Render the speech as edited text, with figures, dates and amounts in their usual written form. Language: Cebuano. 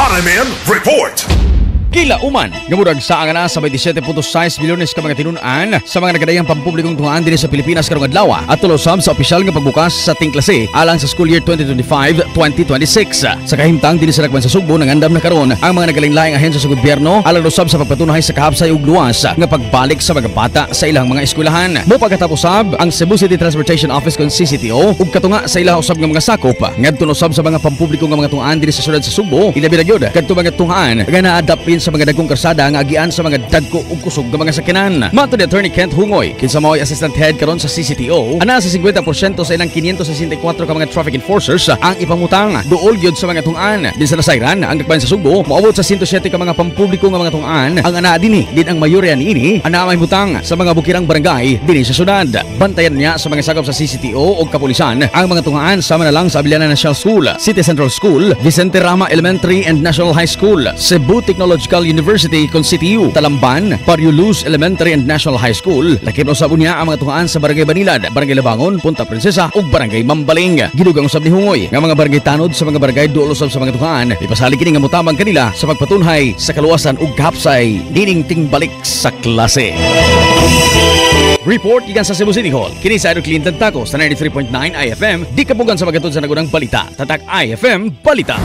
RMN Report. Gilauman nga murag sa na sa 27.6 milyones ka mga tinun-an sa mga nagadayang pampublikong tungaan dinhi sa Pilipinas karong adlaw at usab sa opisyal nga pagbukas sa tingklase alang sa school year 2025-2026. Sa kahimtang dinhi sa Dakbayan sa Sugbo, nangandam na karon ang mga nagalain-laing ahensya sa gobyerno alang usab sa pagpatunhay sa kahapsay ug luwas nga pagbalik sa mga bata sa ilang mga eskwelahan. Mo pagkatapos usab ang Cebu City Transportation Office kon CCTO ug katunga sa ilang usab nga mga sakop ngadto usab sa mga pampubliko nga mga tungaan dinhi sa syudad sa Sugbo, ilabi na gyud kadto mga tungaan nga naadapin sa mga dagkong karsada nga agian sa mga dagko ug kusog nga mga sakyanan. Matod ni Attorney Kent Hungoy, kinsa mao'y assistant head karon sa CCTO, ana sa 50% sa ilang 564 ka mga traffic enforcers ang ipangutang duol gyud sa mga tungaan. Din sa nasayran, ang Dakbayan sa Sugbo moabot sa 107 ka mga pampubliko nga mga tungaan ang ana dinhi, din ang mayorya niini ana may butang sa mga bukirang barangay dinhi sa syudad. Bantayan niya sa mga sakop sa CCTO ug kapulisan ang mga tungaan sama na lang sa Abellana National School, City Central School, Vicente Rama Elementary and National High School, Cebu Technological University kon CTU, Talamban, Pariulus Elementary and National High School. Lakip usab niya ang mga tungaan sa Barangay Banilad, Barangay Labangon, Punta Princesa ug Barangay Mambaling. Gidugang usab ni Hungoy nga mga barangay tanod sa mga barangay duol usab sa mga tungaan. Ipasalig kini nga motabang kanila sa pagpatunhay sa kaluwasan ug kahapsay nining tingbalik sa klase. Report gikan sa Cebu City Hall. Kini sa Idol Clinton Taco sa 93.9 IFM. Di kapugan sa magatod sa nagunang balita. Tatak IFM Balita.